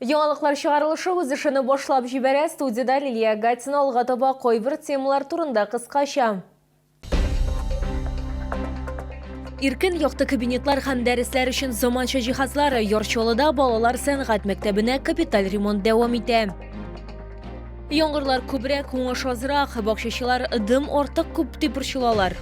Яңалыклар чыгарылышы үз эшен башлап җибәрә. Студиядә Лилия Гатина алга таба кайбер темалар турында кыскача. Иркен якты кабинетлар һәм дәресләр өчен заманча җиһазлар. Яр Чаллыда балалар сәнгать мәктәбенә капиталь ремонт дәвам итә. Яңгырлар күбрәк, уңыш азрак. Бакчачылар дым артык күп дип борчылалар.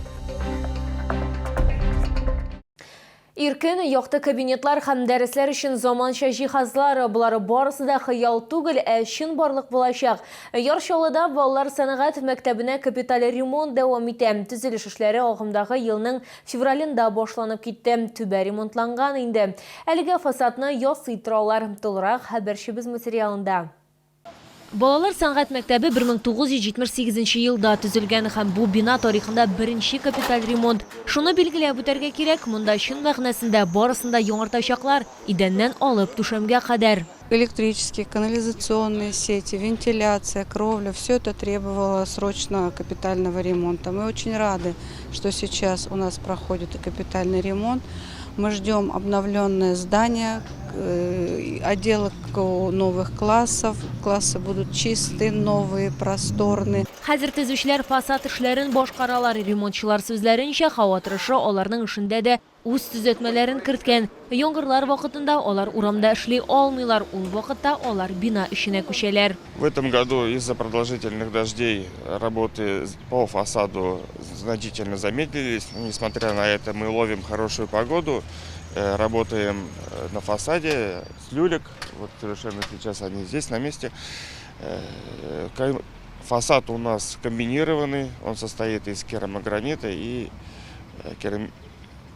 Иркен, якты кабинетлар һәм дәресләр өчен заманча җиһазлар, болары барысы да хыял түгел, ә чынбарлык булачак. Яр Чаллыда балалар сәнгать мәктәбенә капиталь ремонт дәвам итә. Төзелеш эшләре агымдагы елның февралендә башланып китте. Түбә ремонтланган инде. Әлегә фасадны ясый торалар. Тулырак хәбәрчебез материалында. Балалар сәнгать мәктәбе 1978 елда төзелгән һәм бу бина тарихында беренче капиталь ремонт. Шуны билгеләп үтәргә кирәк, монда чын мәгънәсендә барысын да яңартачаклар, идәннән алып түшәмгә кадәр. Электрические, канализационные сети, вентиляция, кровля, все это требовало срочного капитального ремонта. Мы очень рады, что сейчас у нас проходит капитальный ремонт. Мы ждем обновленное здание, э, отделку новых классов. Классы будут чистые, новые, просторные. Хәзер төзүчеләр фасад эшләрен башкаралар. Ремонтчылар сүзләренчә, һава торышы аларның эшендә дә үз төзәтмәләрен керткән. Яңгырлар вакытында алар урамда эшли алмыйлар, ул вакытта алар бина эченә күчәләр. В этом году из-за продолжительных дождей работы по фасаду значительно замедлились. Несмотря на это, мы ловим хорошую погоду, э, работаем э, на фасаде с люлек. Вот совершенно сейчас они здесь на месте. Э, фасад у нас комбинированный, он состоит из керамогранита и керам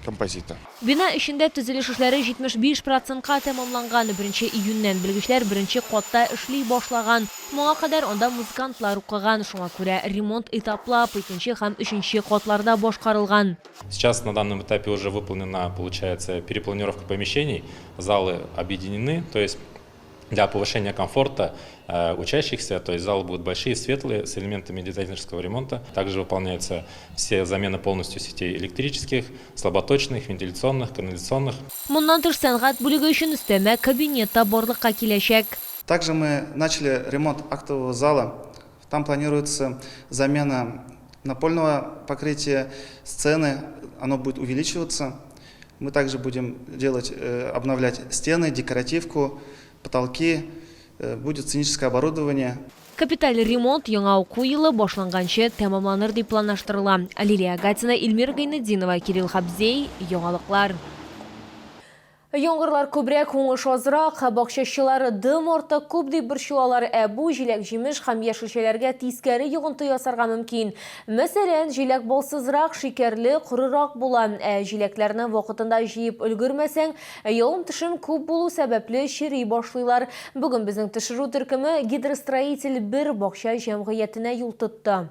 композита. Бина эчендә төзелеш эшләре 75 процентка тәмамланган. Беренче июньнән белгечләр беренче катта эшли башлаган. Моңа кадәр анда музыкантлар укыган, шуңа күрә ремонт этаплап, икенче һәм өченче катларда башкарылган. Сейчас на данном этапе уже выполнена, получается, перепланировка помещений, залы объединены, то есть для повышения комфорта э, учащихся, то есть залы будут большие, светлые, с элементами дизайнерского ремонта. Также выполняются все замены полностью сетей электрических, слаботочных, вентиляционных, канализационных. Моннан тыш, сәнгать бүлеге өчен өстәмә кабинет та барлыкка киләчәк. Также мы начали ремонт актового зала. Там планируется замена напольного покрытия, сцены, оно будет увеличиваться. Мы также будем делать, э, обновлять стены, декоративку, потолки, э, будет сценическое оборудование. Капиталь ремонт яңа уку елы башланганчы тәмамланыр дип планлаштырыла. Лилия Гатина, Эльмира Гайнетдинова, Кирилл Хабзей, Яңалыклар. Яңгырлар күбрәк, уңыш азрак, бакчачылар дым артык күп дип борчылалар, ә бу җиләк-җимеш һәм яшелчәләргә тискәре йогынты ясарга мөмкин. Мәсәлән, җиләк балсызрак, шикәрле, корырак була, ә җиләкләрне вакытында җыеп өлгермәсәң, явым-төшем күп булу сәбәпле чери башлыйлар. Бүген безнең төшерү төркеме Гидростроитель бер бакча җәмгыятенә юл тотты.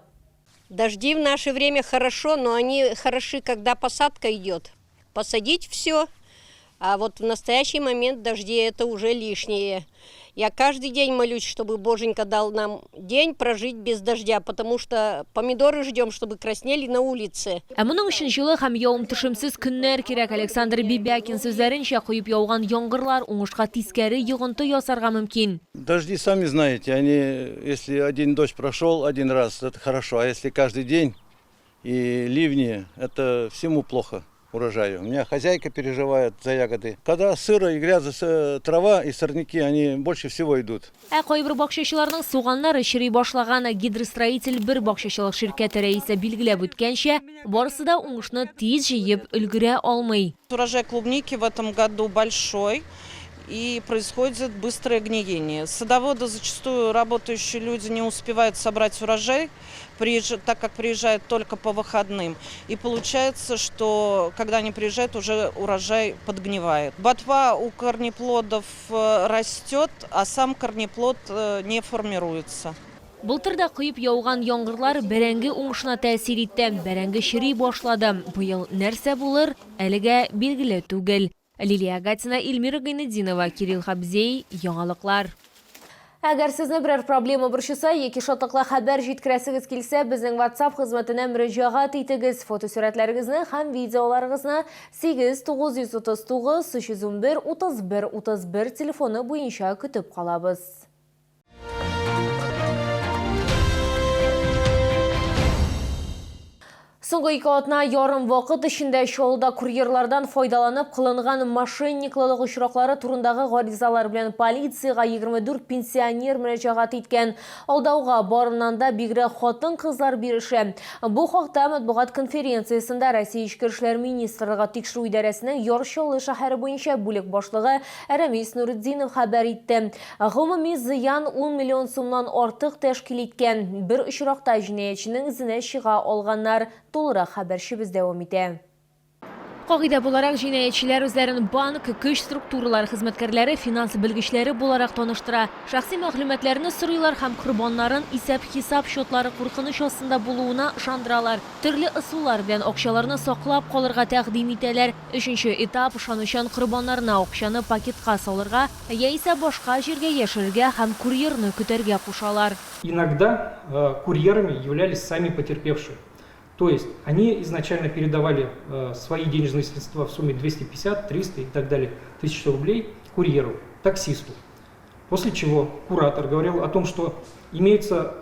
Дожди в наше время хорошо, но они хороши, когда посадка идет. Посадить все, а вот в настоящий момент дожди это уже лишнее. Я каждый день молюсь, чтобы Боженька дал нам день прожить без дождя, потому что помидоры ждем, чтобы краснели на улице. Ә моның өчен җылы һәм явым-төшемсез көннәр кирәк. Александр Бибякин сүзләренчә, коеп яуган яңгырлар уңышка тискәре йогынты ясарга мөмкин. Дожди, сами знаете, они, если один дождь прошел один раз, это хорошо, а если каждый день и ливни, это всему плохо урожаю. У меня хозяйка переживает за ягоды. Когда сыро и грязно, трава и сорняки, они больше всего идут. Ә кайбер бакчачыларның суганнары чери башлаган. Гидростроитель бер бакчачылык ширкәте рәисе билгеләп үткәнчә, барысы да уңышны тиз җыеп өлгерә алмый. Урожай клубники в этом году большой и происходит быстрое гниение. Садоводы, зачастую работающие люди, не успевают собрать урожай, так как приезжают только по выходным. И получается, что когда они приезжают, уже урожай подгнивает. Ботва у корнеплодов э, растет, а сам корнеплод э, не формируется. Былтыр да коеп яуган яңгырлар бәрәңге уңышына тәэсир итте. Бәрәңге чери башлады. Быел нәрсә булыр, әлегә билгеле түгел. Лилия Гатина, Эльмира Гайнетдинова, Кирилл Хабзей, Яңалыклар. Әгәр сезне берәр проблема борчыса яки шатлыклы хәбәр җиткерәсегез килсә, безнең WhatsApp хезмәтенә мөрәҗәгать итегез. Фотосурәтләрегезне һәм видеоларыгызны 8 939 311 31 31 телефоны буенча көтеп калабыз. Соңгы ике атна ярым вакыт эчендә Чаллыда курьерлардан файдаланып кылынган мошенниклылык очраклары турындагы гаризалар белән полициягә 24 пенсионер мөрәҗәгать иткән. Алдауга барыннан да бигрәк хатын-кызлар бирешә. Бу хакта матбугат конференциясендә Россия Эчке эшләр министрлыгы Тикшерү идарәсенең Яр Чаллы шәһәре буенча бүлек башлыгы Рәмис Нуретдинов хәбәр итте. Гомуми зыян ун миллион сумнан артык тәшкил иткән. Бер очракта җинаятьченең эзенә чыга алганнар. Тулырак хәбәрчебез дәвам итә. Кагыйдә буларак, җинаятьчеләр үзләрен банк, көч структуралары хезмәткәрләре, финанс белгечләре буларак таныштыра. Шәхси мәгълүматларны сорыйлар һәм корбаннарын исәп-хисап счетлары куркыныч астында булуына ышандыралар. Төрле ысуллар белән акчаларны саклап калырга тәкъдим итәләр. Өченче этап, ышанучан корбаннарына акчаны пакетка салырга, Яисә башка җиргә яшерергә һәм курьерны көтәргә кушалар. Иногда курьерами являлись сами потерпевшие. То есть они изначально передавали свои денежные средства в сумме 250, 300 и так далее тысяч рублей курьеру, таксисту. После чего куратор говорил о том, что имеются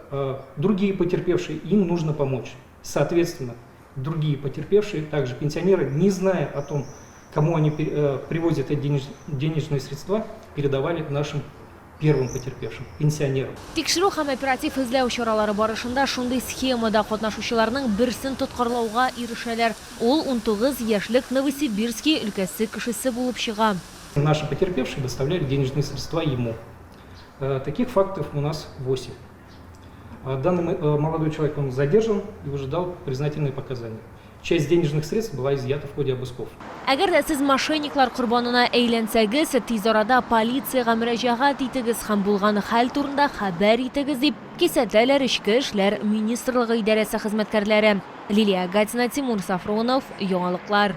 другие потерпевшие, им нужно помочь. Соответственно, другие потерпевшие, также пенсионеры, не зная о том, кому они привозят эти денежные средства, передавали нашим первым потерпевшим, пенсионерам. Тикшерү һәм оператив эзләү чаралары барышында шундый схемада катнашучыларның берсен тоткарлауга ирешәләр. Ул 19 яшьлек Новосибирски өлкәсе кешесе булып чыга. Наши потерпевшие доставляли денежные средства ему. Таких фактов у нас 8. Данный молодой человек, он задержан и уже дал признательные показания. Часть денежных средств была изъята в ходе обысков. Әгәр дә сез мошенниклар корбанына әйләнсәгез, тиз арада полициягә мөрәҗәгать итегез һәм булган хәл турында хәбәр итегез, дип кисәтәләр Эчке эшләр министрлыгы идарәсе хезмәткәрләре. Лилия Гатина, Тимур Сафронов, Яңалыклар.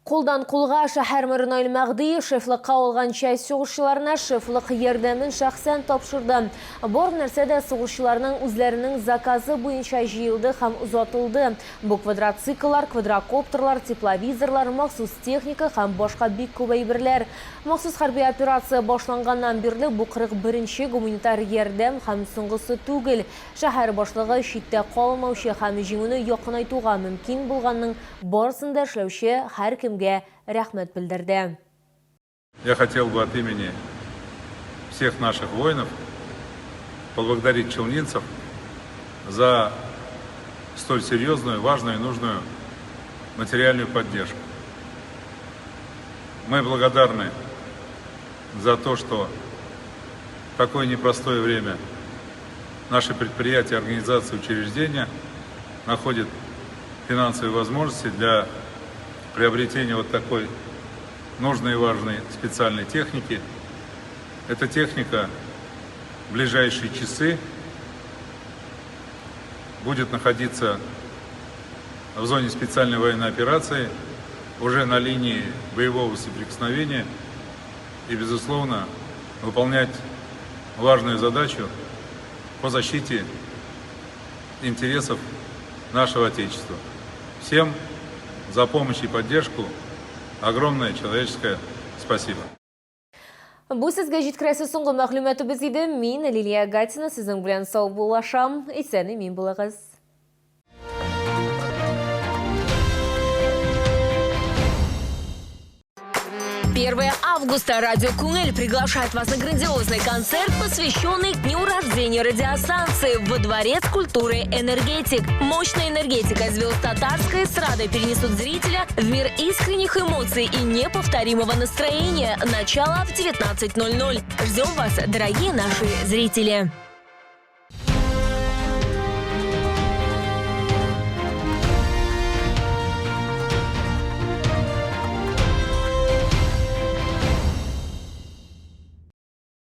Кулдан кулга шәһәр мэры Наил Мәһдиев шефлыкка алган часть сугышчыларына шефлык ярдәмен шәхсән тапшырды. Бар нәрсә дә сугышчыларның үзләренең заказы буенча җыелды һәм озатылды. Бу квадроцикллар, квадрокоптерлар, тепловизорлар, махсус техника һәм башка бик күп әйберләр. Махсус хәрби операция башланганнан бирле бу 41 нче гуманитар ярдәм һәм соңгысы түгел. Шәһәр башлыгы читтә калмаучы һәм җиңүне якынайтуга мөмкин булганның барысын да эшләүче һәркемгә рәхмәт белдерде. Я хотел бы от имени всех наших воинов поблагодарить челнинцев за столь серьезную, важную и нужную материальную поддержку. Мы благодарны за то, что в такое непростое время наши предприятия, организации, учреждения находят финансовые возможности для приобретения вот такой нужной и важной специальной техники. Эта техника в ближайшие часы будет находиться в зоне специальной военной операции, уже на линии боевого соприкосновения и, безусловно, выполнять важную задачу по защите интересов нашего Отечества. Всем за помощь и поддержку огромное человеческое спасибо. Бу сезгә җиткерәсе соңгы мәгълүматыбыз иде. Мин, Лилия Гатина, сезнең белән саубуллашам. Исән-имин булыгыз. 1 августа Радио Кунель приглашает вас на грандиозный концерт, посвященный дню рождения радиостанции во Дворец культуры «Энергетик». Мощная энергетика звезд татарской эстрады перенесут зрителя в мир искренних эмоций и неповторимого настроения. Начало в 19:00. Ждем вас, дорогие наши зрители.